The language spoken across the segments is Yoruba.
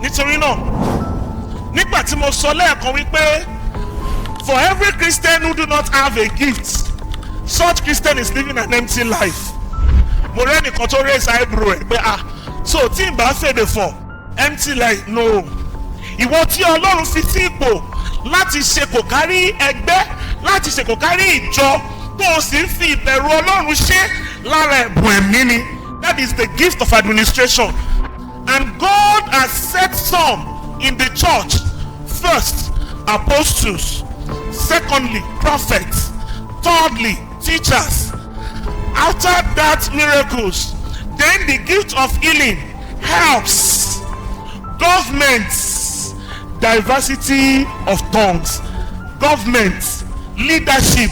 Nítorí náà, nígbà tí mo sọ lẹ́ẹ̀kan wípé for every Christian who do not have a gift, such Christian is living an empty life. Mo rẹ́ nìkan tó raise eyebrow ẹ̀ pé, "Ah, so tí n bá fèdè fọ̀, empty life?" No. Ìwọ tí Ọlọ́run fi sí ipò láti ṣe kò kárí ẹgbẹ́, láti ṣe kò kárí ìjọ, tó o sì ń fi ìbẹ̀rù Ọlọ́run ṣe, lára ẹ̀bùn ẹ̀mí ni. That is the gift of administration, and God has set some in the church: first, apostles; secondly, prophets; thirdly, teachers; after that, miracles; then the gift of healing, helps, governments, diversity of tongues, government, leadership.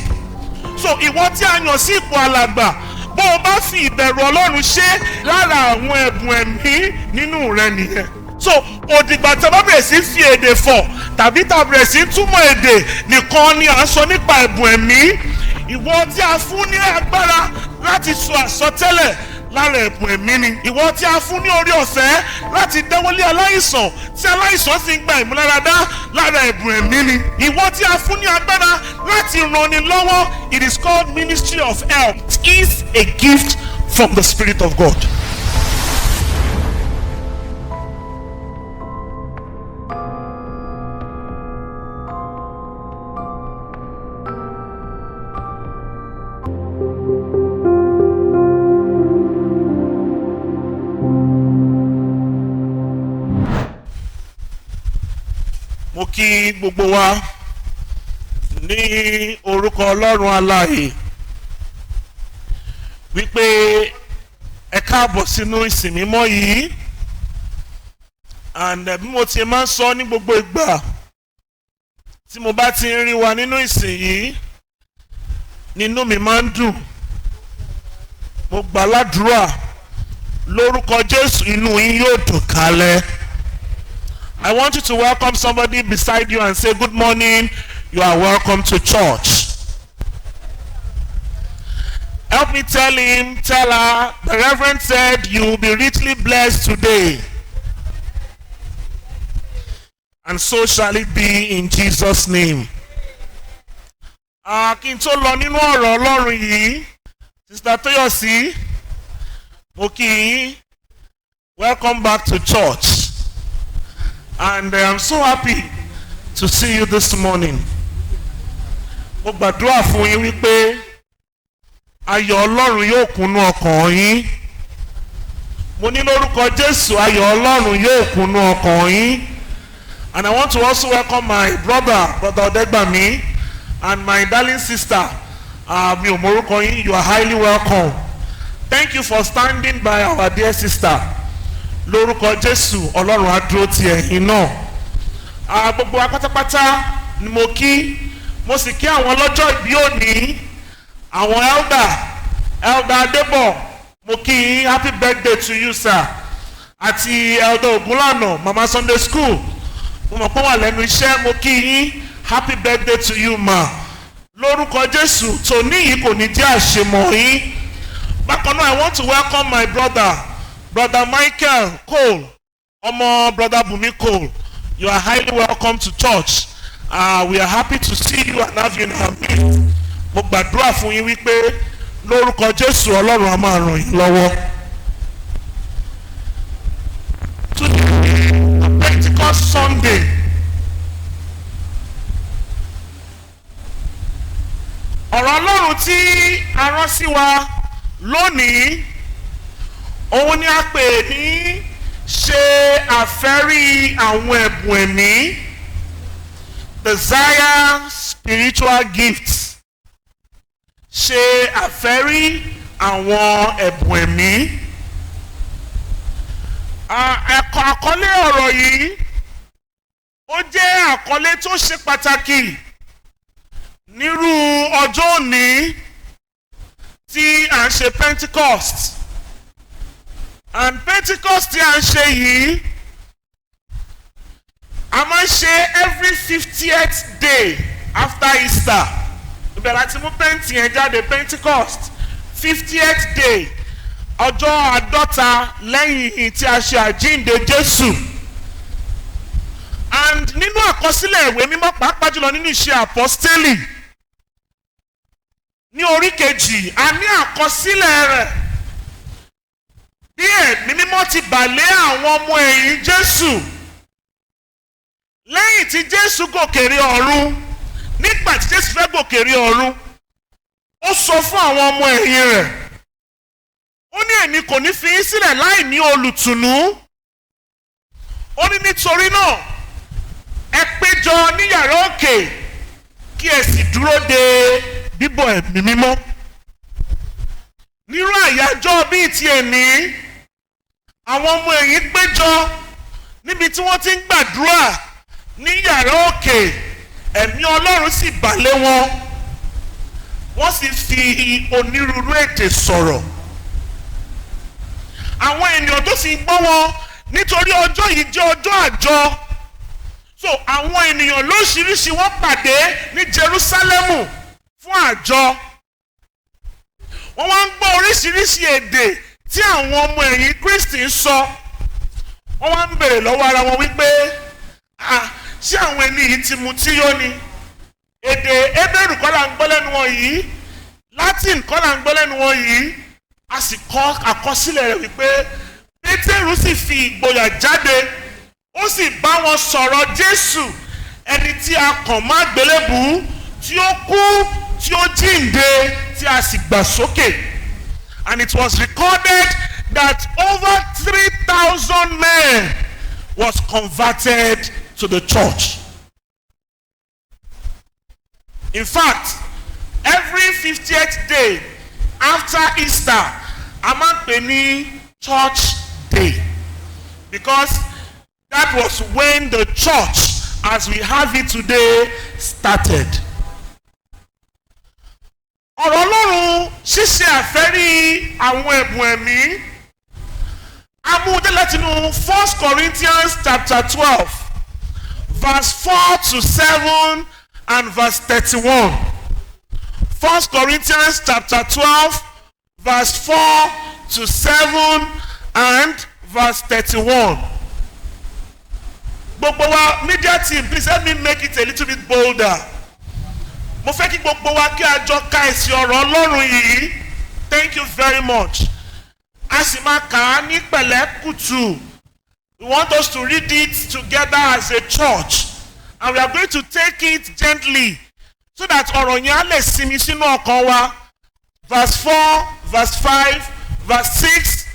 So ìwọ tí a yàn sí ipò alàgbà, bó o bá fi ìbẹ̀rù Ọlọ́run ṣe, lára àwọn ẹ̀bùn ẹ̀mí nínú rẹ nìyẹn. So òdìgbà tí a bá bẹ̀rẹ̀ sí fi èdè fọ̀ tàbí tá a bẹ̀rẹ̀ sí túmọ̀ èdè nìkan ni à ń sọ nípa ẹ̀bùn ẹ̀mí. Ìwọ tí a fún ní agbára láti sọ àsọtẹ́lẹ̀, lára ẹ̀bùn ẹ̀mí ni. Ìwọ tí a fún ní orí ọ̀fẹ́ láti dẹ́wọ́lé aláìsàn tí aláìsàn sì ń gba ìmúláradá, lára ẹ̀bùn ẹ̀mí ni. Ìwọ tí a fún ní agbára láti ranni lọ́wọ́, it is called ministry of help. It is a gift from the Spirit of God. Mo kí gbogbo wa ní orúkọ Ọlọ́run alààyè wípé ẹ káàbọ̀ sínú ìsìn mímọ́ yìí. And bí mo ti máa ń sọ ní gbogbo ìgbà tí mo bá ti ń rí wa nínú ìsìn yìí, nínú mi máa ń dùn. Mo gbà ládùúrà lórúkọ Jésù, inú yín yóò dùn kálẹ̀. I want you to welcome somebody beside you and say, "Good morning, you are welcome to church." Help me tell him, tell her, the Reverend said you will be richly blessed today. And so shall it be in Jesus' name. Kí n tó lọ nínú ọ̀rọ̀ Ọlọ́run yìí, Sister Toyosi, mo kí yín, welcome back to church. And I'm so happy to see you this morning. Mo gbàdúrà fún yín wípé ayọ̀ Ọlọ́run yóò kúnnú ọkàn yín. Mo ní lórúkọ Jésù, ayọ̀ Ọlọ́run yóò kúnnú ọkàn yín. And I want to also welcome my brother, Brother Odegbami, and my darling sister, mi ò mọ̀rúkọ yín, you are highly welcome. Thank you for standing by our dear sister. Lórúkọ Jésù, Ọlọ́run á dúró ti ẹ̀yin náà. Gbogbo wa pátápátá ni mo kí. Mo sì kí àwọn ọlọ́jọ́ ìbí òní, àwọn elder, Elder Adébọ̀, mo kí yín, happy birthday to you, sir. Àti Elder Ògúnlànà, Mama Sunday School, mo mọ̀ pé wà lẹ́nu iṣẹ́, mo kí yín, happy birthday to you, ma. Lórúkọ Jésù, tòní yìí kò ní jẹ́ àṣemọ̀ yín. Bákan náà, I want to welcome my brother, Brother Michael Cole, ọmọ Brother Bumi Cole. You are highly welcome to church. We are happy to see you and have you in our midst. Mo gbàdúrà fún yín wípé lórúkọ Jésù, Ọlọ́run á máa ràn yín lọ́wọ́. Today, Pentecost Sunday. Ọ̀rọ̀ Ọlọ́run tí a rán sí wa lónìí, òun ni a pè ní "Ṣe àfẹ́rí àwọn ẹ̀bùn ẹ̀mí", desire spiritual gifts. Ṣe àfẹ́rí àwọn ẹ̀bùn ẹ̀mí. Ẹ̀kọ́ àkọlé ọ̀rọ̀ yìí, ó jẹ́ àkọlé tó ṣe pàtàkì nírú ọjọ́ òní tí à ń ṣe Pentecost. And Pentecost tí à ń ṣe yìí, a máa ń ṣe every 50th day after Easter. Ibẹ̀ láti mú penti yẹn jáde, Pentecost, 50th day, ọjọ́ 50 lẹ́yìn tí a ṣe àjíǹde Jésù. And nínú àkọsílẹ̀ ìwé mímọ́, pàápàá jùlọ nínú Iṣẹ́ Àpọ́stélì ní orí kejì, a ní àkọsílẹ̀ rẹ̀ bí Ẹ̀mí Mímọ́ ti bà lé àwọn ọmọ ẹ̀yìn Jésù lẹ́yìn tí Jésù gòkèrè ọ̀run. Nígbà tí Jésù fẹ́ gòkèrè ọ̀run, ó sọ fún àwọn ọmọ ẹ̀yìn rẹ̀, ó ní, "Èmi kò ní fi yín sílẹ̀ láì ní olùtùnú." Ó ní, "Nítorí náà, ẹ péjọ ní yàrá òkè kí ẹ sì dúró de bíbọ̀ Ẹ̀mí Mímọ́." Nírú àyájọ́ bíi ti ẹ̀mí, àwọn ọmọ ẹ̀yìn péjọ níbi tí wọ́n ti ń gbàdúrà ní yàrá òkè. Ẹ̀mí Ọlọ́run sì bà lé wọn, wọ́n sì fi onírúurú èdè sọ̀rọ̀. Àwọn ènìyàn tó sì ń gbọ́ wọn, nítorí ọjọ́ yìí jẹ́ ọjọ́ àjọ, so àwọn ènìyàn lóríṣiríṣi wọ́n pàdé ní Jerúsálẹ́mù fún àjọ. Wọ́n wá ń gbọ́ oríṣiríṣi èdè tí àwọn ọmọ ẹ̀yìn Kristi ń sọ. Wọ́n wá ń bèrè lọ́wọ́ ara wọn wípé, "Ah, ṣé àwọn ẹni yìí ti mutí yó ni? Èdè Hébérù kọ́ là ń gbọ́ lẹ́nu wọn yìí, Latin kọ́ là ń gbọ́ lẹ́nu wọn yìí." A sì kọ àkọsílẹ̀ rẹ̀ wípé Pétérù sì fi ìgboyà jáde, ó sì bá wọn sọ̀rọ̀ Jésù, ẹni tí a kàn má gbélébùú, tí ó kú, tí ó jíǹde, tí a sì gbà sókè. And it was recorded that over 3,000 men was converted to the church. In fact, every 50th day after Easter, a máa ń pè ní Church Day, because that was when the church as we have it today started. Ọ̀rọ̀ Ọlọ́run, ṣíṣe àfẹ́rí àwọn ẹ̀bùn ẹ̀mí, amúdé látinú 1 Corinthians chapter 12, verse 4 to 7 and verse 31. 1 Corinthians chapter 12, verse 4 to 7 and verse 31. Gbogbo wa, media team, please help me make it a little bit bolder. Mo fẹ́ kí gbogbo wa kí a jọ ka èsì ọ̀rọ̀ Ọlọ́run yìí. Thank you very much. A sì máa kà á ní pẹ̀lẹ́kùtù. We want us to read it together as a church, and we are going to take it gently so that ọ̀rọ̀ yẹn á lè sinmi sínú ọkàn wa. Verse 4, verse 5, verse 6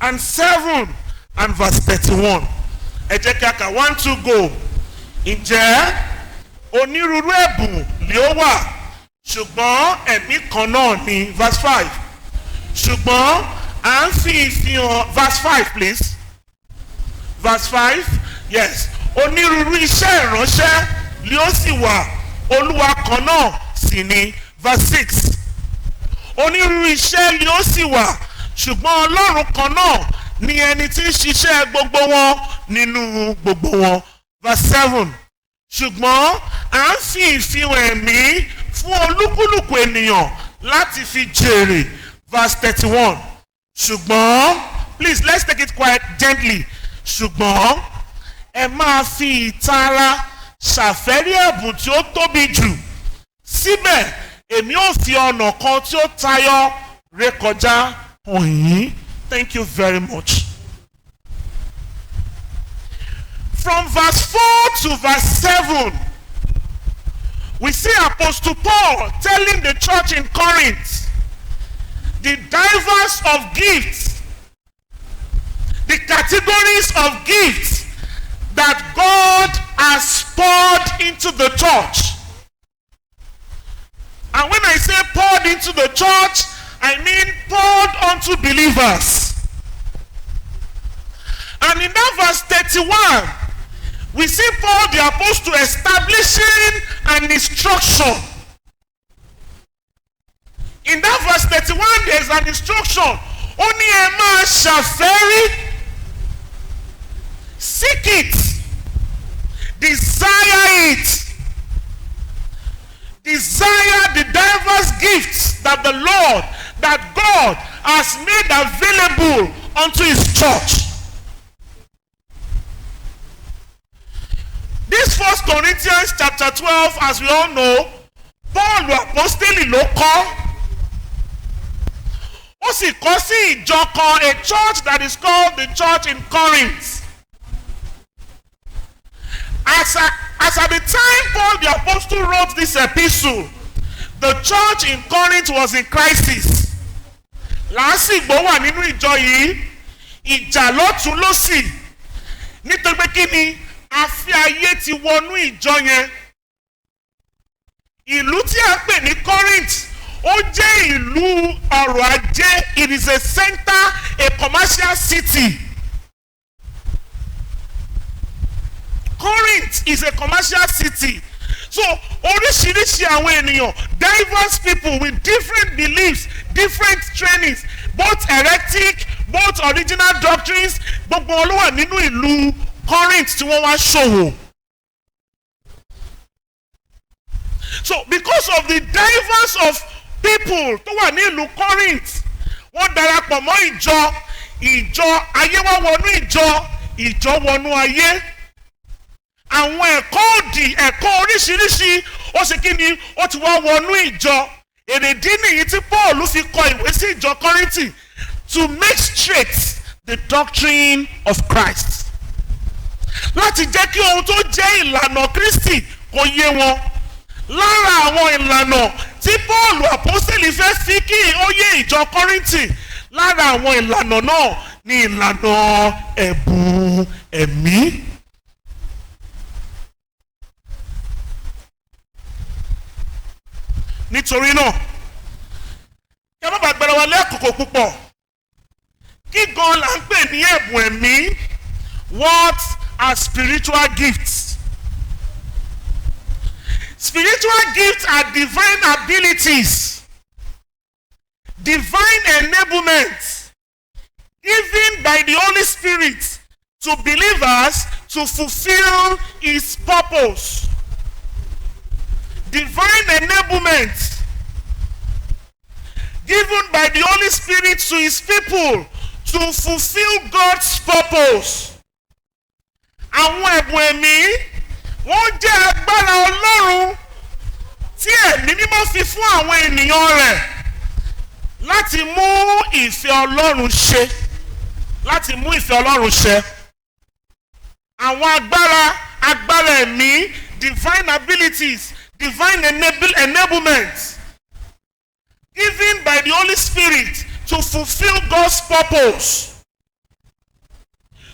and 7 and verse 31. Ẹ jẹ́ kí a kà. One, two, go. Ǹjẹ́ onírúurú ẹ̀bùn ni ó wà, ṣùgbọ́n ẹ̀mí kan náà ni. Verse 5. Ṣùgbọ́n à ń fi ìfihàn, verse 5, please, verse 5, yes. Onírúurú iṣẹ́ ìránṣẹ́ ni ó sì wà, Olúwa kan náà sì ni. Verse 6. Onírúurú iṣẹ́ ni ó sì wà, ṣùgbọ́n Ọlọ́run kan náà ni ẹni tí ń ṣiṣẹ́ gbogbo wọn nínú gbogbo wọn. Verse 7. Ṣùgbọ́n à ń fi ìfihàn ẹ̀mí fún olúkúlùkù ènìyàn láti fi jèrè. Verse 31. Ṣùgbọ́n, please, let's take it quite gently. Ṣùgbọ́n ẹ máa fi ìtara ṣàfẹ́rí ẹ̀bùn tí ó tóbi jù. Síbẹ̀ èmi ò fi ọ̀nà kan tí ó tayọ rékọjá hàn yín. Thank you very much. From verse 4 to verse 7, we see Apostle Paul telling the church in Corinth the diverse of gifts, the categories of gifts that God has poured into the church. And when I say poured into the church, I mean poured onto believers. And in that verse 31, we see Paul the apostle establishing an instruction. In that verse 31, there is an instruction. Ó ní ẹ máa ṣàfẹ́rí. Seek it. Desire it. Desire the diverse gifts that the Lord, that God has made available unto his church. This First Corinthians chapter 12, as we all know, Paul apostoli ló kọ. Ó sì kọ sí ìjọ kan, a church that is called the church in Corinth. As at the time Paul the apostle wrote this epistle, the church in Corinth was in crisis. Làásìgbò wà nínú ìjọ yìí, ìjà lọ́tún lọ́sì, nítorí pé kí ni? Afẹ́ ayé ti wọnú ìjọ yẹn. Ìlú tí a ń pè ní Corinth, ó jẹ́ ìlú ọrọ̀ ajé. It is a center, a commercial city. Corinth is a commercial city. So oríṣiríṣi àwọn ènìyàn, diverse people with different beliefs, different trainings, both heretic, both original doctrines, gbogbo wọn ló wà nínú ìlú Corinth tí wọ́n wá ṣòwò. So because of the diverse of people tó wà ní ìlú Corinth, wọ́n darapọ̀ mọ́ ìjọ, ìjọ ayé wá wọnú ìjọ, ìjọ wọnú ayé. Àwọn ẹ̀kọ́ òdì, ẹ̀kọ́ oríṣiríṣi, ó ṣe kí ni? Ó ti wá wọnú ìjọ. Èrèdí nìyí tí Paul fi kọ ìwé sí ìjọ Kọ́ríńtì, to make straight the doctrine of Christ, láti jẹ́ kí ohun tó jẹ́ ìlànà Kristi kó yé wọn. Lára àwọn ìlànà tí Paul àpọ́sítélì fẹ́ fi kí ó yé ìjọ Kọ́ríńtì, lára àwọn ìlànà náà ni ìlànà ẹ̀bùn ẹ̀mí. Nítorí náà, kí a má bàa gbára wa lẹ́kọ̀ọ́ púpọ̀, kí gan la ń pè ní ẹ̀bùn ẹ̀mí? What are spiritual gifts? Spiritual gifts are divine abilities, divine enablement given by the Holy Spirit to believers to fulfill His purpose. Divine enablement given by the Holy Spirit to His people to fulfill God's purpose. Àwọn ẹ̀bùn ẹ̀mí, wọ́n jẹ́ agbára Ọlọ́run tí Ẹ̀mí Mímọ́ fi fún àwọn ènìyàn rẹ̀ láti mú ìfẹ́ Ọlọ́run ṣe, láti mú ìfẹ́ Ọlọ́run ṣe. Àwọn agbára ẹ̀mí, divine abilities, divine enablement given by the Holy Spirit to fulfill God's purpose.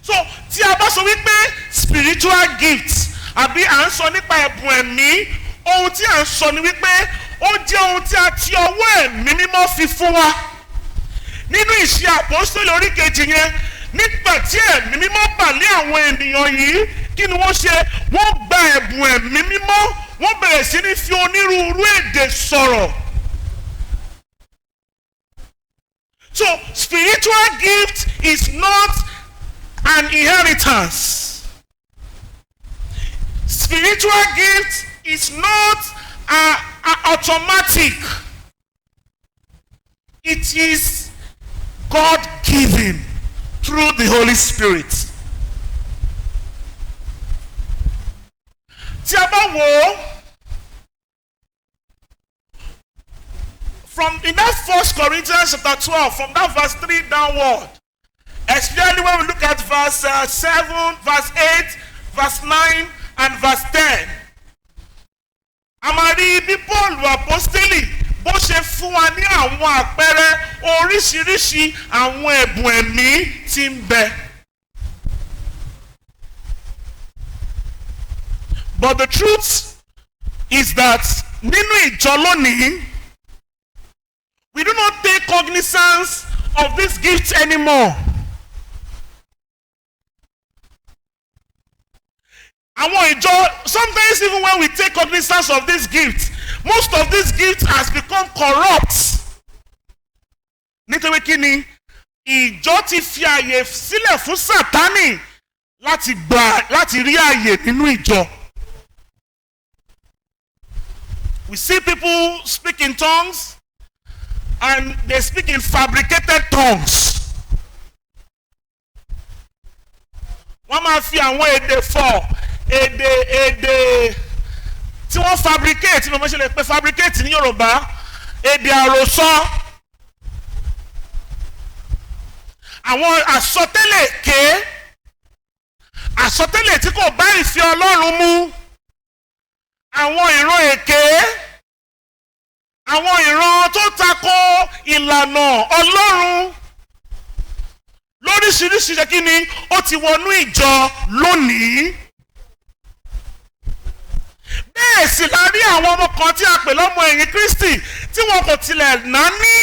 So tí a bá sọ wípé spiritual gifts, àbí à ń sọ nípa ẹ̀bùn ẹ̀mí, ohun tí à ń sọ ni wípé ó jẹ́ ohun tí a ti ọwọ́ Ẹ̀mí Mímọ́ fi fún wa. Nínú Ìṣe Àpọ́sítélì orí kejì yẹn, nígbà tí Ẹ̀mí Mímọ́ bà lé àwọn ènìyàn yìí, kí ni wọ́n ṣe? Wọ́n gba ẹ̀bùn Ẹ̀mí Mímọ́, wọ́n bẹ̀rẹ̀ sí ní fi onírúurú èdè sọ̀rọ̀. So spiritual gift is not an inheritance. Spiritual gift is not automatic. It is God-given through the Holy Spirit. Tí a bá wò ó, from in that First Corinthians chapter 12, from that verse 3 downward, especially when we look at verse 7, verse 8, verse 9, and verse 10, a máa rí bí Paul apostoli bó ṣe fún wa ní àwọn àpẹẹrẹ oríṣiríṣi àwọn ẹ̀bùn ẹ̀mí tí ń bẹ. But the truth is that nínú ìjọ lónìí, we do not take cognizance of these gifts anymore. Àwọn ìjọ, sometimes even when we take cognizance of these gifts, most of these gifts has become corrupt. Nítorí kí ni? Ìjọ ti fi àyè sílẹ̀ fún Sátánì láti gbà, láti rí àyè nínú ìjọ. We see people speak in tongues and they speak in fabricated tongues. Wọ́n máa fi àwọn èdè fọ̀, Èdè tí wọ́n fabricate ní mo ṣe lè pe fabricate ní Yorùbá, èdè àròsọ, àwọn àsọtẹ́lẹ̀ èké, àsọtẹ́lẹ̀ tí kò bá ìfẹ́ Ọlọ́run mu, àwọn ìran èké, àwọn ìran tó tako ìlànà Ọlọ́run lóríṣiríṣi ṣe kí ni ó ti wọnú ìjọ lónìí. Bẹ́ẹ̀ sì la rí àwọn ọmọ kan tí a pè lọ́mọ ẹ̀yìn Kristi tí wọn kò tilẹ̀ náání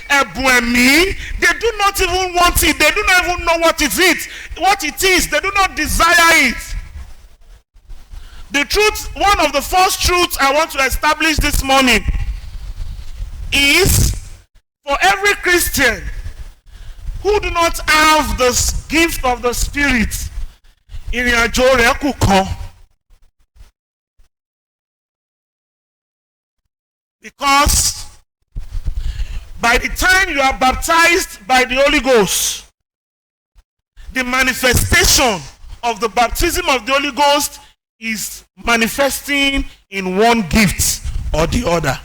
ẹ̀bùn ẹ̀mí. They do not even want it. They do not even know what it is. They do not desire it. The truth, one of the first truths I want to establish this morning is, for every Christian who do not have the gift of the Spirit, ìrìn àjò rẹ̀ kù kan. Because by the time you are baptized by the Holy Ghost, the manifestation of the baptism of the Holy Ghost is manifesting in one gift or the other.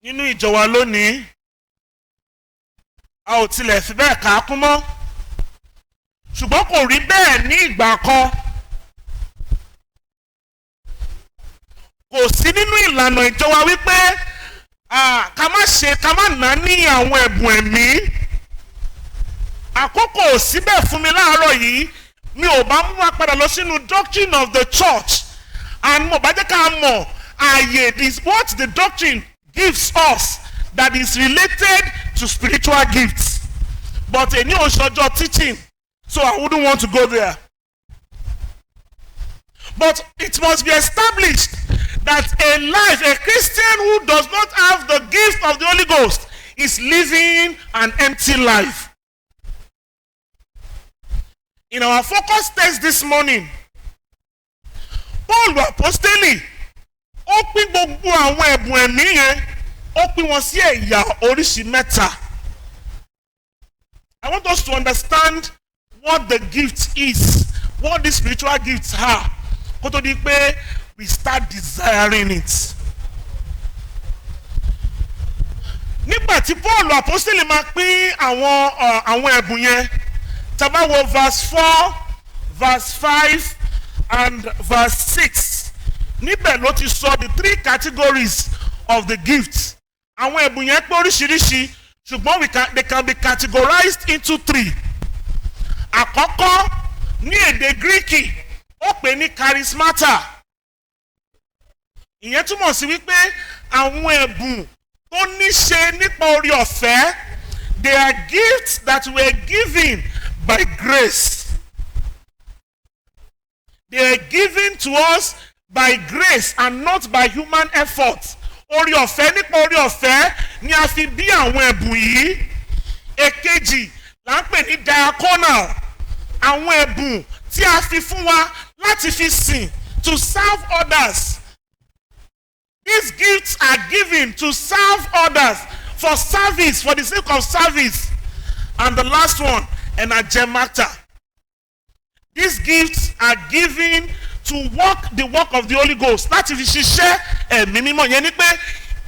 Nínú ìjọ wa lónìí, a ò tilẹ̀ fi bẹ́ẹ̀ kà á kún mọ́, ṣùgbọ́n kò rí bẹ́ẹ̀ ní ìgbà kan. Kò sí nínú ìlànà ìjọ wa wípé ká má ṣe, ká má nà ní àwọn ẹ̀bùn ẹ̀mí. Àkókò ò síbẹ̀ fún mi láàárọ̀ yìí. Mi ò bá mú wa padà lọ sínú doctrine of the church, and mo bá jẹ́ ká mọ̀ ààyè is what the doctrine gives us that is related to spiritual gifts. But èní ò ṣọjọ́ teaching, so I wouldn't want to go there. But it must be established that a life, a Christian who does not have the gift of the Holy Ghost is living an empty life. In our focus text this morning, Paul Apostoli, ó pín gbogbo àwọn ẹ̀bùn ẹ̀mí yẹn, ó pín wọn sí ẹ̀yà oríṣi mẹ́ta. I want us to understand what the gift is, what the spiritual gifts are, kó tó di pé we start desiring it. Nígbà tí Paul Apostoli máa pín àwọn ẹ̀bùn yẹn, tá bá wo verse 4, verse 5 and verse 6, níbẹ̀ ló ti sọ the three categories of the gifts. Àwọn ẹ̀bùn yẹn pé oríṣiríṣi, ṣùgbọ́n they can be categorized into three. Àkọ́kọ́, ní èdè Gíríkì, ó pè ní charismata. Ìyẹn túmọ̀ sí wípé àwọn ẹ̀bùn tó ní ṣe nípa orí ọ̀fẹ́, they are gifts that were given by grace. They are given to us by grace and not by human effort. Orí ọ̀fẹ́, nípa orí ọ̀fẹ́ ni a fi bí àwọn ẹ̀bùn yìí. Èkejì là ń pè ní diaconal. Àwọn ẹ̀bùn tí a fi fún wa láti fi sìn, to serve others. These gifts are given to serve others, for service, for the sake of service. And the last one, energemata. These gifts are given to work the work of the Holy Ghost. Láti fi ṣiṣẹ́ ẹ̀mí mímọ́. Yẹn ni pé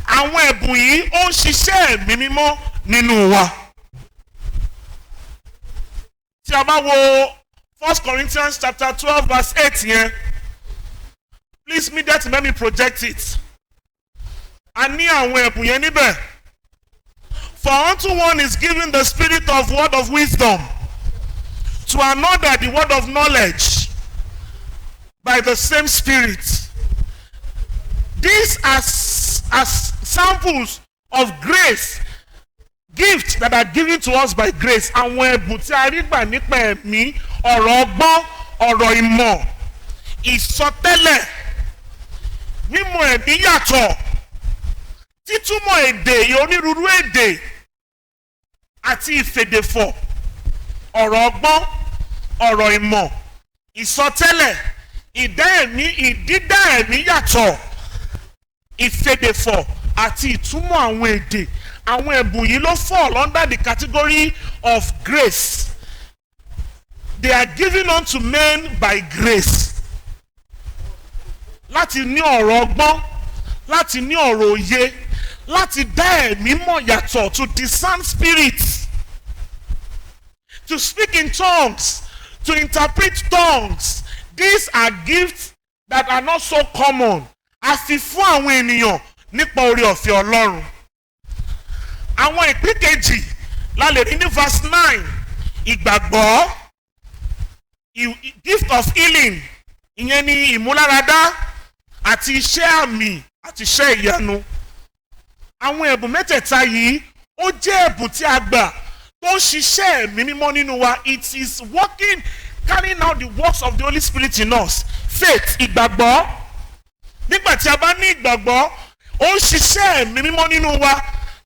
àwọn ẹ̀bùn yìí ó ń ṣiṣẹ́ ẹ̀mí mímọ́ nínú wa. Tí a bá wo 1 Corinthians chapter 12 verse 8 yẹn, please media to let me project it. A ní àwọn ẹ̀bùn yẹn níbẹ̀. For unto one is given the spirit of word of wisdom, to another the word of knowledge, by the same Spirit. These are as samples of grace, gifts that are given to us by grace. Àwọn ẹ̀bùn tí a rí gbà nípa ẹ̀mí, ọ̀rọ̀ ọgbọ́n, ọ̀rọ̀ ìmọ̀, ìsọtẹ́lẹ̀, mímọ̀ ẹ̀mí yàtọ̀, títúmọ̀ èdè, onírúurú èdè àti ìfèdèfọ̀, ọ̀rọ̀ ọgbọ́n, ọ̀rọ̀ ìmọ̀, ìsọtẹ́lẹ̀, ìdá ẹ̀mí, ìdídá ẹ̀mí yàtọ̀, ìfèdèfọ̀ àti ìtumọ̀ àwọn èdè. Àwọn ẹ̀bùn yìí ló fall under the category of grace. They are given unto men by grace. Láti ní ọ̀rọ̀ ọgbọ́n, láti ní ọ̀rọ̀ òye, láti dá ẹ̀mí mọ̀ yàtọ̀, to discern spirits, to speak in tongues, to interpret tongues. These are gifts that are not so common. A fi fún àwọn ènìyàn nípa oore ọ̀fẹ́ Ọlọ́run. Àwọn ìpín kejì la lè rí ní verse 9: ìgbàgbọ́, gift of healing, ìyẹn ni ìmúláradá, àti iṣẹ́ àmì àti iṣẹ́ ìyanu. Àwọn ẹ̀bùn mẹ́tẹ̀ẹ̀ta yìí, ó jẹ́ ẹ̀bùn tí a gbà tó ń ṣiṣẹ́ Ẹ̀mí Mímọ́ nínú wa. It is working, carrying out the works of the Holy Spirit in us. Faith, ìgbàgbọ́. Nígbà tí a bá ní ìgbàgbọ́, ó ń ṣiṣẹ́ Ẹ̀mí Mímọ́ nínú wa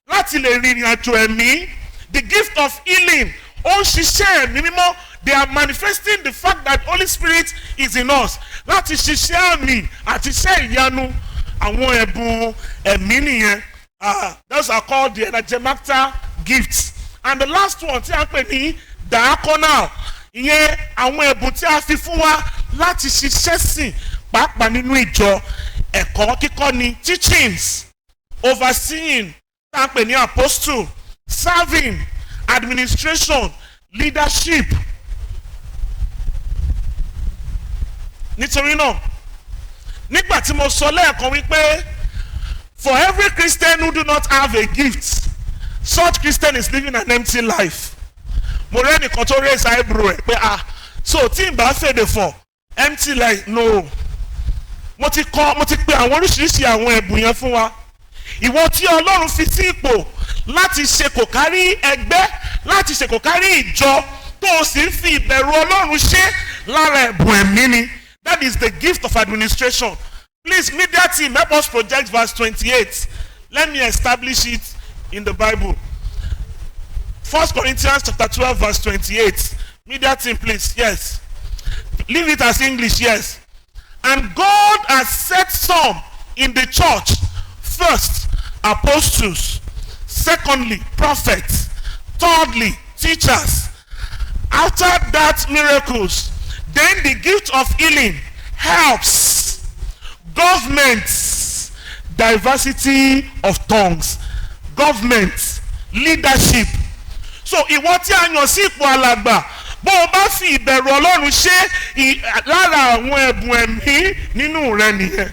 láti lè rìnrìn àjò ẹ̀mí. The gift of healing, ó ń ṣiṣẹ́ Ẹ̀mí Mímọ́. They are manifesting the fact that Holy Spirit is in us láti ṣiṣẹ́ àmì àti iṣẹ́ ìyanu. Àwọn ẹ̀bùn ẹ̀mí nìyẹn. Those are called the energemata gifts. And the last one tí a ń pè ní diaconal, ìyẹn àwọn ẹ̀bùn tí a fi fún wa láti ṣiṣẹ́ sìn, pàápàá nínú ìjọ: ẹ̀kọ́ kíkọ́ ni, teachings, overseeing tá a ń pè ní apostle, serving, administration, leadership. Nítorí náà, nígbà tí mo sọ lẹ́ẹ̀kan wípé for every Christian who do not have a gift, such Christian is living an empty life, mo rí ẹnìkan tó raise eyebrow ẹ̀ pé, "Ah, so tí n bá fèdè fọ̀, empty life?" No. Mo ti kọ, mo ti pe àwọn oríṣiríṣi àwọn ẹ̀bùn yẹn fún wa. Ìwọ tí Ọlọ́run fi sí ipò láti ṣe kò kárí ẹgbẹ́, láti ṣe kò kárí ìjọ, tó o sì ń fi ìbẹ̀rù Ọlọ́run ṣe, lára ẹ̀bùn ẹ̀mí ni. That is the gift of administration. Please, media team, help us project verse 28. Let me establish it in the Bible. 1 Corinthians chapter 12 verse 28. Media team, please. Yes, leave it as English. Yes. "And God has set some in the church, first apostles, secondly prophets, thirdly teachers, after that miracles, then the gift of healing, helps, governments, diversity of tongues." Government, leadership. So ìwọ tí a yàn sí ipò alàgbà, bó o bá fi ìbẹ̀rù Ọlọ́run ṣe, lára àwọn ẹ̀bùn ẹ̀mí nínú rẹ nìyẹn.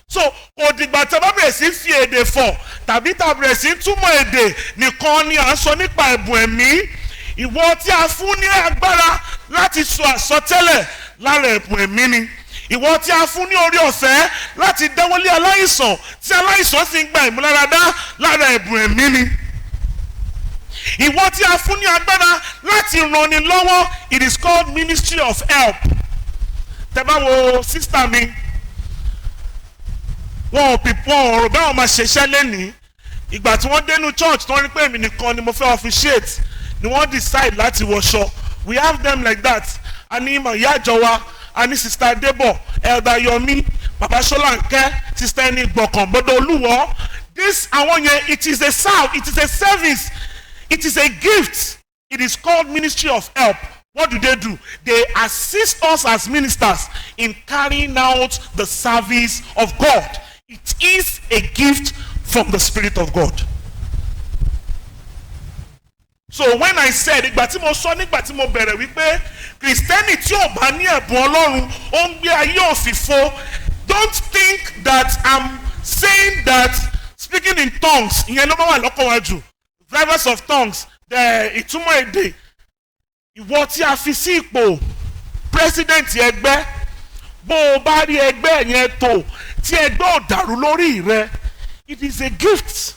So kò dìgbà tí a bá bẹ̀rẹ̀ sí fi èdè fọ̀ tàbí tá a bẹ̀rẹ̀ sí túmọ̀ èdè nìkan ni à ń sọ nípa ẹ̀bùn ẹ̀mí. Ìwọ tí a fún ní agbára láti sọ àsọtẹ́lẹ̀, lára ẹ̀bùn ẹ̀mí ni. Ìwọ tí a fún ní oore ọ̀fẹ́ láti dáwọ́lé aláìsàn, tí aláìsàn sì ń gba ìmúláradá, lára ẹ̀bùn ẹ̀mí ni. Ìwọ tí a fún ní agbára láti ranni lọ́wọ́, it is called ministry of help. Tẹ́ bá wo sister mi, wọn ò pìpọ̀ ọ̀rọ̀ báwọn máa ṣiṣẹ́ lẹ́nìí. Ìgbà tí wọ́n dénú church, tí wọ́n rí pé èmi nìkan ni mo fẹ́ officiate, ni wọ́n decide láti wọṣọ. We have them like that. A ní ìmọ̀ ìyá àjọ wa, a ní Sister Debo, Elder Yomi, Baba Solanke, Sister ẹni gbọ̀kàn gbọ́dọ̀ olúwọ́. This àwọn yẹn, it is a serve, it is a service, it is a gift. It is called ministry of help. What do they do? They assist us as ministers in carrying out the service of God. It is a gift from the Spirit of God. So when I said, ìgbà tí mo sọ nígbà tí mo bẹ̀rẹ̀ wípé Kìrìsìtẹ́nì tí ò bá ní ẹ̀bùn Ọlọ́run, ó ń gbé ayé òfìfo, don't think that I'm saying that speaking in tongues, ìyẹn ló máa wà lọ́kàn wa jù, drivers of tongues, the ìtumọ̀ èdè. Ìwọ tí a fi sí ipò president ẹgbẹ́, bó o bá rí ẹgbẹ́ yẹn tó, tí ẹgbẹ́ ò dàrú lórí rẹ, it is a gift.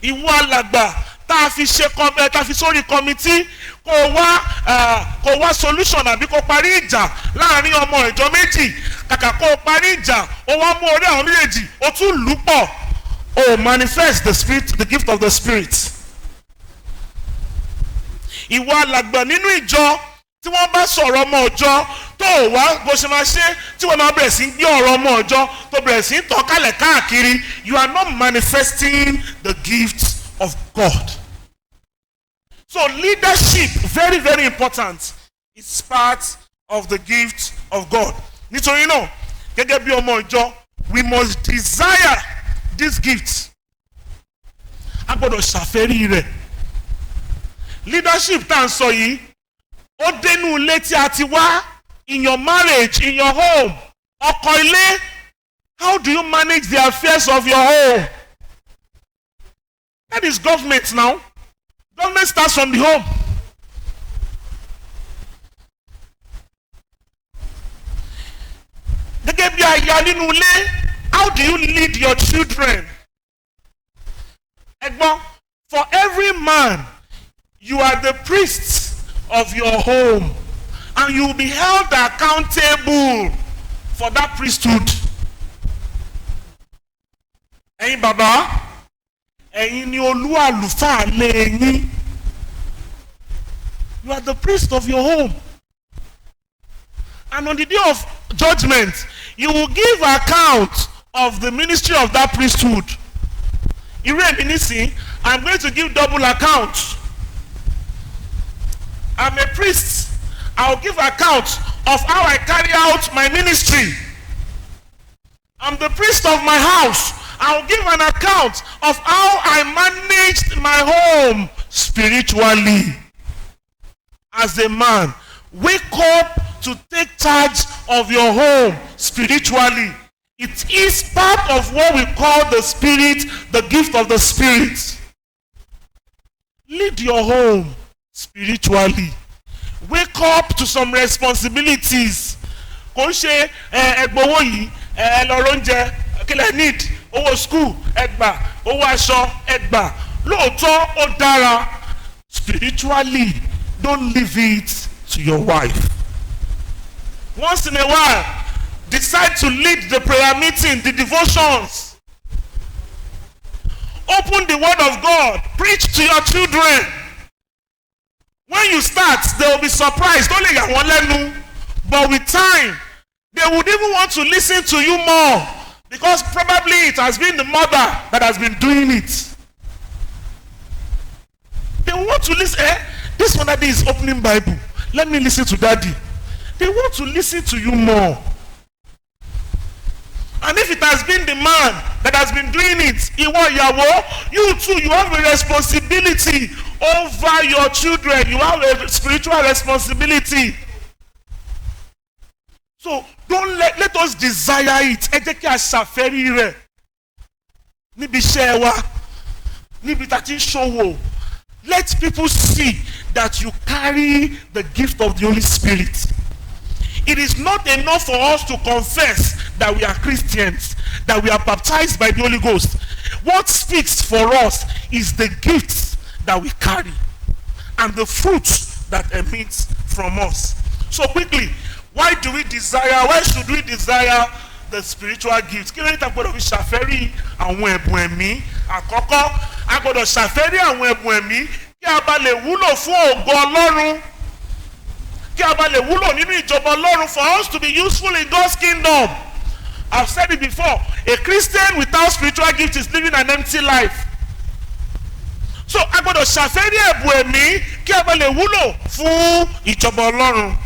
Ìwọ alàgbà tá a fi ṣe tá a fi sórí committee, kó wá solution àbí kó parí ìjà láàrin ọmọ ìjọ méjì, kàkà kó o parí ìjà, o wá mú orí àwọn méjèèjì, o tún lù ú pọ̀, o manifest the spirit, the gift of the Spirit. Ìwọ alàgbà nínú ìjọ, tí wọ́n bá sọ̀rọ̀ ọmọ ọjọ́, tó o wá bó ṣe máa ṣe, tí wọ́n máa bẹ̀rẹ̀ sí í gbé ọ̀rọ̀ ọmọ ọjọ́, tó bẹ̀rẹ̀ sí í tàn kálẹ̀ káàkiri, you are not manifesting the gift of God. So So leadership, very, very important, is part of the gift of God. Nítorí náà, gẹ́gẹ́ bí ọmọ ìjọ, we must desire this gift. A gbọ́dọ̀ ṣàfẹ́rí rẹ̀. Leadership tá à ń sọ yìí, ó dénú ilé tí a ti wá, in your marriage, in your home, ọkọ ilé, how do you manage the affairs of your home? That is government now. Government starts from the home. Gẹ́gẹ́ bí aya nínú ilé, how do you lead your children? Ẹ̀gbọ́n, for every man, you are the priest of your home and you will be held accountable for that priesthood. Ẹ̀yin bàbá, ẹ̀yin ni olú àlùfáà ilé yín. You are the priest of your home. And on the day of judgment, you will give account of the ministry of that priesthood. Irú èmi nísìnyí, I'm going to give double account. I'm a priest. I will give account of how I carry out my ministry. I'm the priest of my house. I will give an account of how I managed my home spiritually. As a man, wake up to take charge of your home spiritually. It is part of what we call the Spirit, the gift of the Spirit. Lead your home spiritually. Wake up to some responsibilities. Kò ń ṣe ẹ gbowó yìí, ẹ lọ róúnjẹ, kí lẹ need, owó school ẹ gbà, owó aṣọ ẹ gbà. Lóòótọ́, ó dára. Spiritually, don't leave it to your wife. Once in a while, decide to lead the prayer meeting, the devotions. Open the word of God. Preach to your children. When you start, they will be surprised. Ó lè yà wọ́n lẹ́nu. But with time, they would even want to listen to you more because probably it has been the mother that has been doing it. They want to listen. Eh? This one, daddy is opening Bible. Let me listen to daddy. They want to listen to you more. And if it has been the man that has been doing it, ìwọ ìyàwó, you too, you have a responsibility over your children. You have a spiritual responsibility. So don't let us desire it. Ẹ jẹ́ kí a ṣàfẹ́rí rẹ̀ níbi iṣẹ́ wa, níbi tá a ti ń ṣòwò. Let people see that you carry the gift of the Holy Spirit. It is not enough for us to confess that we are Christians, that we are baptized by the Holy Ghost. What speaks for us is the gifts that we carry and the fruits that emits from us. So quickly, why do we desire, why should we desire the spiritual gifts? Kí ló dé tá a gbọ́dọ̀ fi ṣàfẹ́rí àwọn ẹ̀bùn ẹ̀mí? Àkọ́kọ́, a gbọ́dọ̀ ṣàfẹ́rí àwọn ẹ̀bùn ẹ̀mí kí a bá lè wúlò fún ògo Ọlọ́run, kí a bá lè wúlò nínú ìjọba Ọlọ́run, for us to be useful in God's kingdom. I've said it before, a Christian without spiritual gift is living an empty life. So a gbọ́dọ̀ ṣàfẹ́rí ẹ̀bùn ẹ̀mí kí a bá lè wúlò fún ìjọba Ọlọ́run.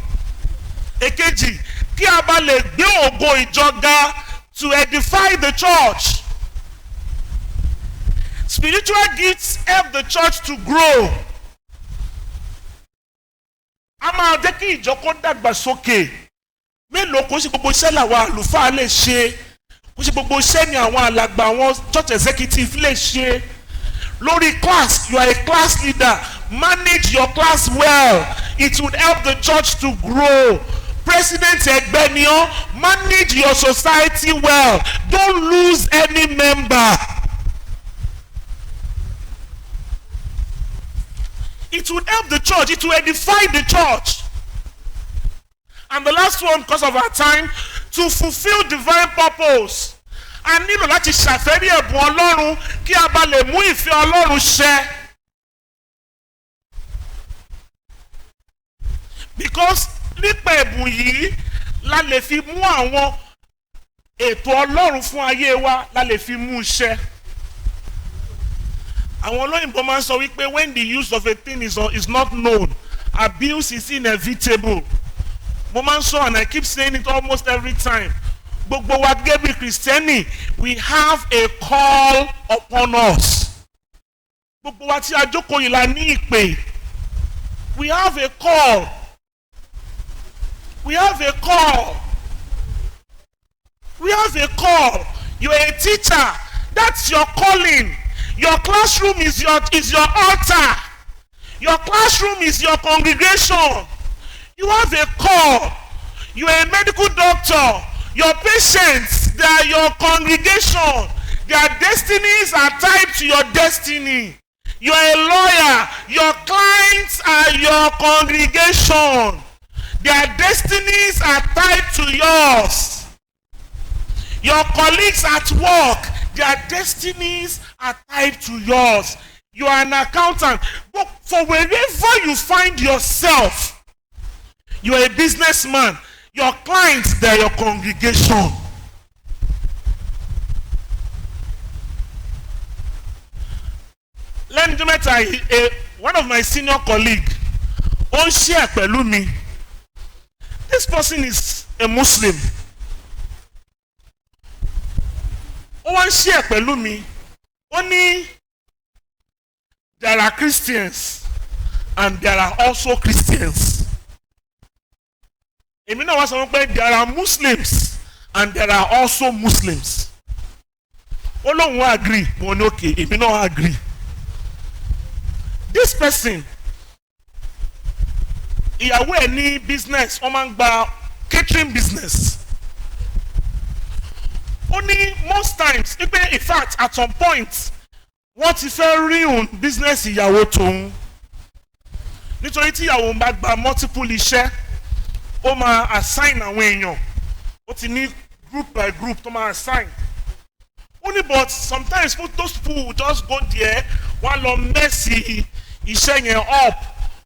Èkejì, kí a bá lè gbé ògo ìjọ ga, to edify the church. Spiritual gifts help the church to grow. A máa jẹ́ kí ìjọ kó dàgbà sókè. Mélòó, kò sí gbogbo iṣẹ́ làwọn àlùfáà lè ṣe, kò sí gbogbo iṣẹ́ ni àwọn alàgbà, àwọn church executive lè ṣe. Lórí class, you are a class leader, manage your class well. It would help the church to grow. President ẹgbẹ́ ni ọ́, manage your society well. Don't lose any member. It would help the church. It will edify the church. And the last one, because of our time, to fulfill divine purpose. A nílò láti ṣàfẹ́rí ẹ̀bùn Ọlọ́run kí a bá lè mú ìfẹ́ Ọlọ́run ṣẹ. Because nípa ẹ̀bùn yìí la lè fi mú àwọn ètò Ọlọ́run fún ayé wa, la lè fi mú ṣẹ. Àwọn olóyìnbó máa ń sọ wípé when the use of a thing is not known, abuse is inevitable. Mo máa ń sọ, and I keep saying it almost every time, gbogbo wa gẹ́gẹ́ bí Kristẹni, we have a call upon us. Gbogbo wa tí a jókòó yìí la ní ìpè. We have a call. We have a call. We have a call. You are a teacher. That's your calling. Your classroom is your altar. Your classroom is your congregation. You have a call. You are a medical doctor. Your patients, they are your congregation. Their destinies are tied to your destiny. You are a lawyer. Your clients are your congregation. Their destinies are tied to yours. Your colleagues at work, their destinies are tied to yours. You are an accountant. But for wherever you find yourself, you are a businessman. Your clients, they are your congregation. Lẹ́nu ọjọ́ mẹ́ta yìí, one of my senior colleague, ó ń share pẹ̀lú mi. This person is a Muslim. Ó wá ń share pẹ̀lú mi. Ó ní there are Christians and there are also Christians. Èmi náà wá sọ pé there are Muslims and there are also Muslims. Ó lóun agree. Mo ní okay, èmi náà agree. This person, ìyàwó ẹ̀ ní business, wọ́n máa ń gba catering business. Ó ní most times wípé, in fact, at some point, wọ́n ti fẹ́ ruin business ìyàwó tòun, nítorí tí ìyàwó bá gba multiple iṣẹ́, ó máa assign àwọn èèyàn, ó ti ní group by group tó máa assign. Ó ní but sometimes those people will just go there, wọ́n á lọ mess iṣẹ́ yẹn up,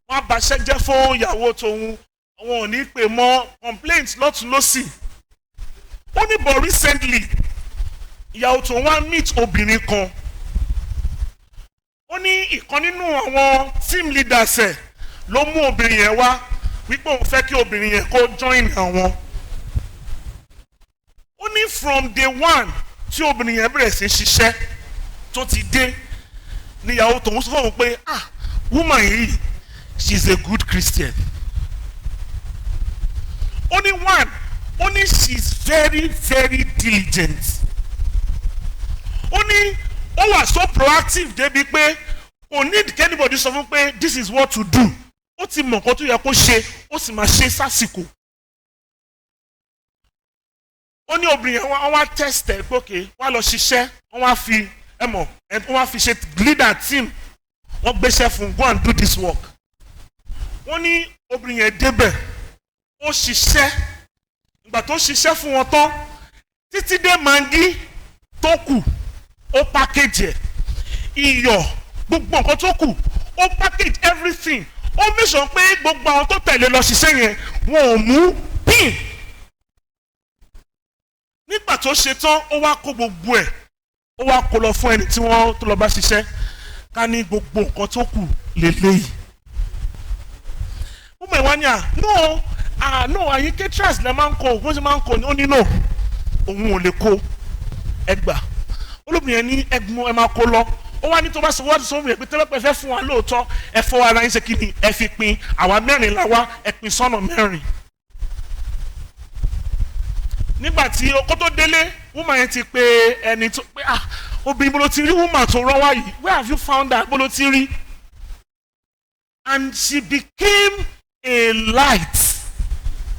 wọ́n á baṣẹ́ jẹ́ fún ìyàwó tòun, àwọn ò ní pè mọ́, complaints lọ́tún lọ́sì. Ó ní but recently, ìyàwó tòun wá meet obìnrin kan. Ó ní ìkan nínú àwọn team leaders ẹ̀ ló mú obìnrin yẹn wá wípé òun fẹ́ kí obìnrin yẹn kó join àwọn. Ó ní from day one tí obìnrin yẹn bẹ̀rẹ̀ sí ṣiṣẹ́ tó ti dé, níyàwó tòun sọ fún òun pé, "Ah, woman yìí, she is a good Christian." Ó ní one, ó ní she is very, very diligent. Ó ní ó wà so proactive débi pé kò need anybody sọ fún pé this is what to do. Ó ti mọ̀ nǹkan tó yẹ kó ṣe, ó sì máa ṣe sásìkò. Ó ní obìnrin yẹn, wọ́n wá test ẹ̀ pé okay, wọ́n á lọ ṣiṣẹ́, wọ́n wá fi ẹ mọ̀, wọ́n wá fi ṣe leader team, wọ́n gbéṣẹ́ fún, "Go and do this work." Wọ́n ní obìnrin yẹn débẹ̀, ó ṣiṣẹ́. Ìgbà tó ṣiṣẹ́ fún wọn tán, títí dé Maggi tó kù, ó package ẹ̀, iyọ̀, gbogbo nǹkan tó kù, ó package everything. Ó make sure pé gbogbo àwọn tó tẹ̀lé lọ ṣiṣẹ́ yẹn, wọn ò mú pin. Nígbà tó ṣe tán, ó wá kó gbogbo ẹ̀, ó wá kó lọ fún ẹni tí wọ́n tó lọ bá ṣiṣẹ́, ká ní gbogbo nǹkan tó kù lélẹ́yìí. Ó mọ̀ ìwá ni à no, ah no, àyín caterers lẹ máa ń kó, bó ṣe máa ń kó ni. Ó ní no, òun ò lè kó ẹgbà. Olóbìnrin yẹn ní ẹgbọn ẹ máa kó lọ. Ó wá ní tó bá sọ, wọ́n ti sọ fún mi pé tẹ́lẹ̀pẹ́ fẹ́ fún wa lóòótọ́, ẹ fọwọ́ ara yín ṣe kí ni, ẹ fi pín, àwa mẹ́rin la wá, ẹ pín sọ́nà mẹ́rin. Nígbà tí kó tó délé, woman yẹn ti pe ẹni tó pé, "Ah, obìnrin, bó ló ti rí woman tó rán wá yìí? Where have you found her? Bó ló ti rí?" And she became a light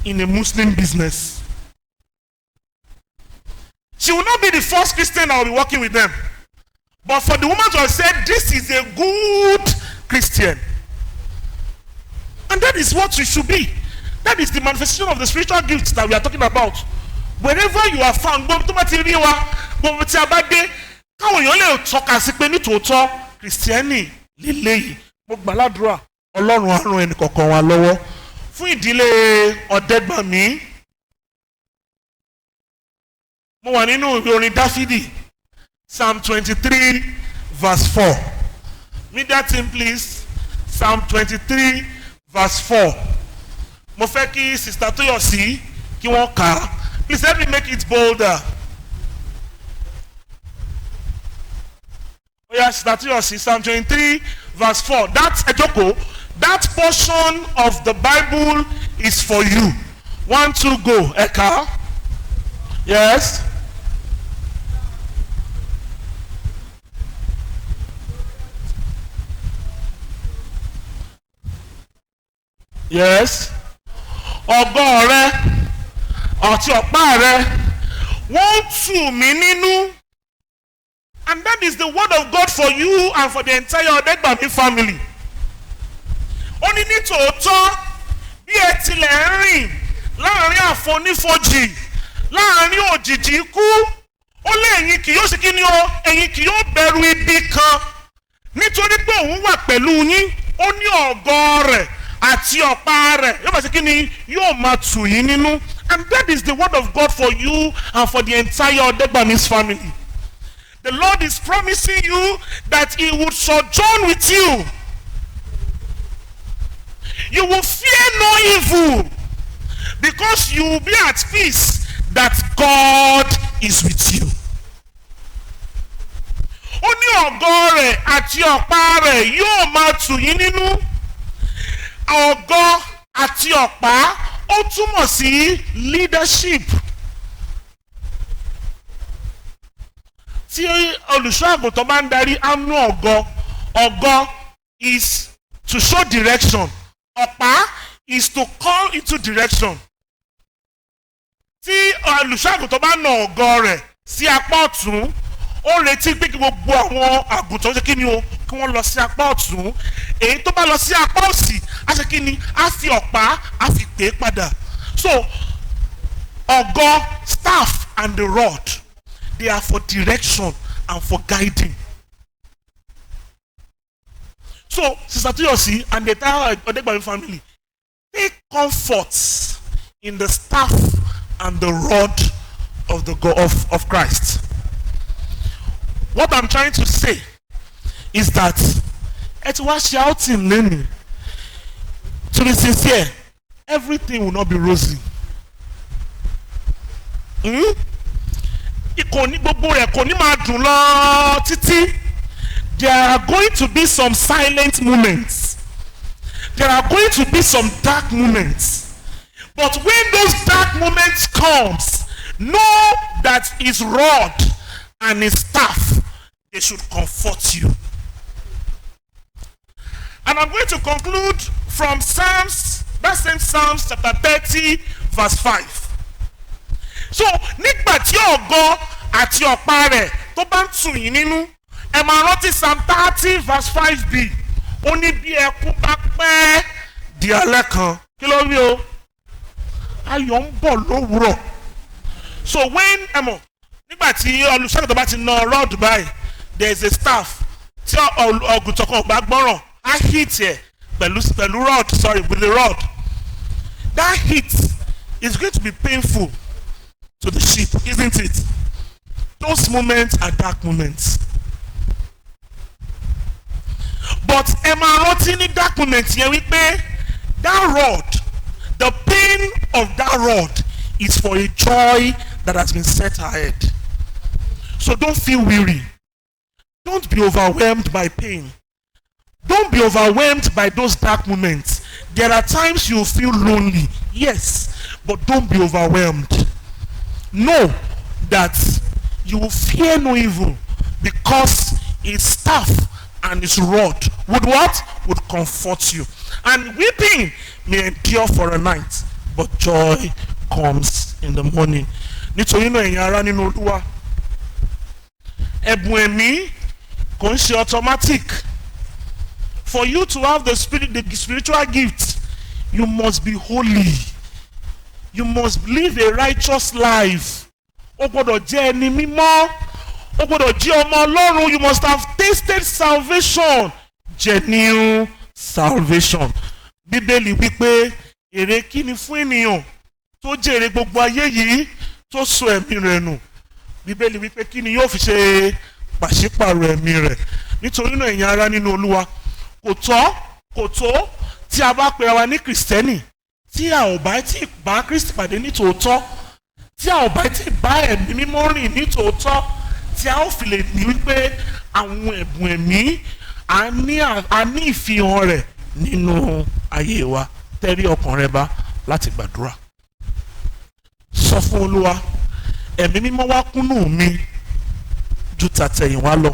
in a Muslim business. She will not be the first Christian that will be working with them, but for the woman to have said, "This is a good Christian," and that is what we should be. That is the manifestation of the spiritual gifts that we are talking about. Wherever you are found, gbogbo tó bá ti rí wa, gbogbo tí a bá dé, káwọn èèyàn lè tọ́ka sí pé nítòótọ́, Kìrìsìtẹ́nì lélẹ́yìí. Mo gbàládùra, Ọlọ́run á ràn ẹnì kọ̀ọ̀kan wa lọ́wọ́. Fún ìdílé Ọ̀dẹ́gbàmí, mo wà nínú ìwé orin Dáfídì, Psalm 23 verse 4. Media team, please. Psalm 23 verse 4. Mo fẹ́ kí Sister Tóyọ̀sí kí wọ́n kà á. Please help me make it bolder. Oya, Sister Tóyọ̀sí, Psalm 23 verse 4. That, ẹ jókòó, that portion of the Bible is for you. One, two, go. Ẹ kà á. Yes. Yes. Ọ̀gọ rẹ àti ọ̀pá rẹ wọ́n tù mí nínú. And that is the word of God for you and for the entire Ọ̀dẹ́gbàmí family. Ó ní nítòótọ́, bí ẹ tilẹ̀ ń rìn láàrin àfonífojì, láàrin òjìji ikú, ó lé ẹ̀yin kì yóò ṣe kí ni o, ẹ̀yin kì yóò bẹ̀rù ibi kan, nítorí pé òun wà pẹ̀lú yín. Ó ní ọ̀gọ rẹ̀ àti ọ̀pá rẹ̀ yóò máa ṣe kí ni, yóò máa tù yín nínú. And that is the word of God for you and for the entire Odegbami's family. The Lord is promising you that he would sojourn with you. You will fear no evil because you will be at peace that God is with you. Ó ní ọ̀gọ rẹ̀ àti ọ̀pá rẹ̀ yóò máa tù yín nínú. Ọ̀gọ àti ọ̀pá, ó túmọ̀ sí leadership. Tí olùṣọ́ àgùntàn bá ń darí, á mú ọ̀gọ. Ọ̀gọ is to show direction. Ọ̀pá is to call into direction. Tí olùṣọ́ àgùntàn bá na ọ̀gọ rẹ̀ sí apá ọ̀tún, ó retí pé kí gbogbo àwọn àgùntàn ṣe kí ni o, kí wọ́n lọ sí apá ọ̀tún. Èyí tó bá lọ sí apá òsì, á ṣe kí ni, á fi ọ̀pá, á fi pè é padà. So ọ̀gọ, staff and the rod, they are for direction and for guiding. So Sister Toyosi and the entire Odegbami family, take comfort in the staff and the rod of the God of Christ. What I'm trying to say is that ẹ ti wá ṣe outing lẹ́nu. To be sincere, everything will not be rosy. Kò ní gbogbo rẹ̀ kò ní máa dùn lọ títí. There are going to be some silent moments. There are going to be some dark moments. But when those dark moments comes, know that his rod and his staff, they should comfort you. And I'm going to conclude from Psalms, that same Psalms chapter 30, verse 5. So, nígbà tí ọ̀gọ àti ọ̀pá rẹ̀ tó bá ń tù yín nínú, ẹ máa rántí Psalm 30 verse 5b. Ó ní bí ẹkún bá pẹ́ di alẹ́ kan. Kí ló wí o? Ayọ̀ ń bọ̀ lówùrọ̀. So when, ẹ mọ̀, nígbà tí olùṣọ́àgùntàn bá ti na rod báyìí, there is a staff. Tí àgùntàn kan ò bá gbọ́ràn, á hit ẹ̀ pẹ̀lú rod, sorry, with the rod. That hit is going to be painful to the sheep, isn't it? Those moments are dark moments. But ẹ máa rántí ní dark moment yẹn wípé that rod, the pain of that rod is for a joy that has been set ahead. So don't feel weary. Don't be overwhelmed by pain. Don't be overwhelmed by those dark moments. There are times you feel lonely, yes, but don't be overwhelmed. Know that you will fear no evil because his staff and his rod would what? Would comfort you. And weeping may endure for a night, but joy comes in the morning. Nítorí náà, ẹ̀yin ará nínú Olúwa, ẹ̀bùn ẹ̀mí kò ń ṣe automatic. For you to have the spirit, the spiritual gift, you must be holy. You must live a righteous life. O gbọ́dọ̀ jẹ́ ẹni mímọ́. O gbọ́dọ̀ jẹ́ ọmọ Ọlọ́run. You must have tasted salvation, genuine salvation. Bíbélì wípé, èrè kí ni fún ènìyàn tó jèrè gbogbo ayé yìí tó sọ ẹ̀mí rẹ̀ nù? Bíbélì wípé, kí ni yóò fi ṣe pàṣípàrọ̀ ẹ̀mí rẹ̀? Nítorí náà, ẹ̀yin ará nínú Olúwa, kò tọ́, kò tó tí a bá pera wa ní Kìrìsìtẹ́nì tí a ò bá tí bá Kristi pàdé ní tòótọ́, tí a ò bá tí bá Ẹ̀mí Mímọ́ rìn ní tòótọ́, tí a ó fi lè ní wípé àwọn ẹ̀bùn ẹ̀mí a ní ìfihàn rẹ̀ nínú ayé wa. Tẹ́rí ọkàn rẹ bá láti gbàdúrà. Sọ fún Olúwa, Ẹ̀mí Mímọ́, wá kúnnú mi ju tàtẹ̀yìnwá lọ.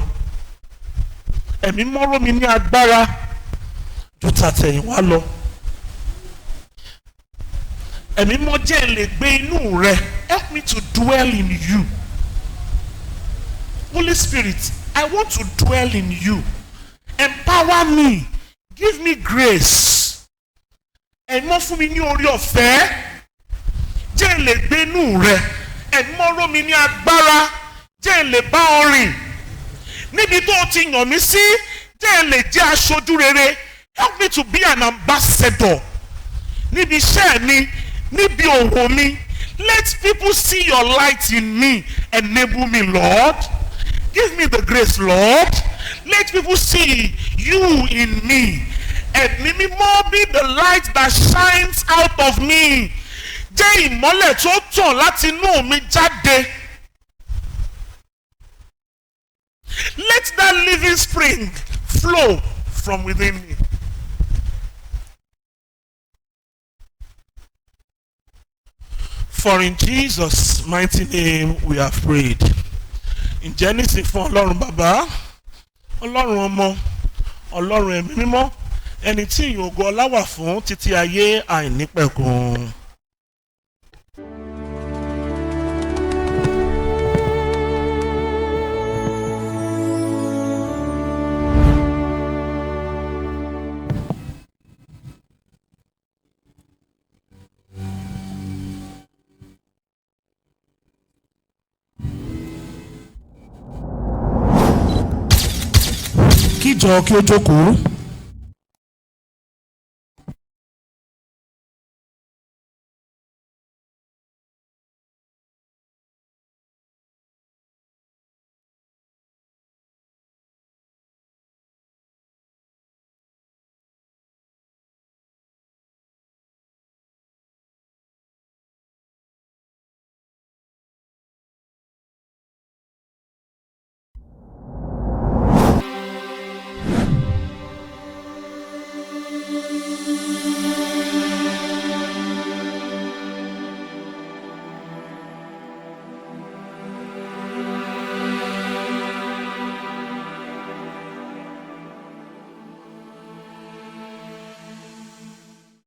Ẹ̀mí Mímọ́, ró mi ní agbára ju tàtẹ̀yìnwá lọ. Ẹ̀mí Mímọ́, jẹ́ n lè gbé inú rẹ. Help me to dwell in you. Holy Spirit, I want to dwell in you. Empower me, give me grace. Ẹ̀mí Mímọ́, fún mi ní oore ọ̀fẹ́, jẹ́ n lè gbé inú rẹ. Ẹ̀mí Mímọ́, ró mi ní agbára, jẹ́ n lè bá ọ rìn níbi tó o ti yàn mí sí, jẹ́ n lè jẹ́ aṣojú rere. Help me to be an ambassador níbi iṣẹ́ mi, níbi òwò mi. Let people see your light in me. Enable me, Lord. Give me the grace, Lord. Let people see you in me. Ẹ̀mí Mímọ́, be the light that shines out of me. Jẹ́ ìmọ́lẹ̀ tó tàn láti inú mi jáde. Let that living spring flow from within me. For in Jesus' mighty name we have prayed. Ǹjẹ́ nísìn, fún Ọlọ́run Bàbá, Ọlọ́run Ọmọ, Ọlọ́run Ẹ̀mí Mímọ́, ẹni tí ìyìn, ògo, ọlá wà fún títí ayé àìnípẹ̀kun. Kíjọ kí ó jókòó.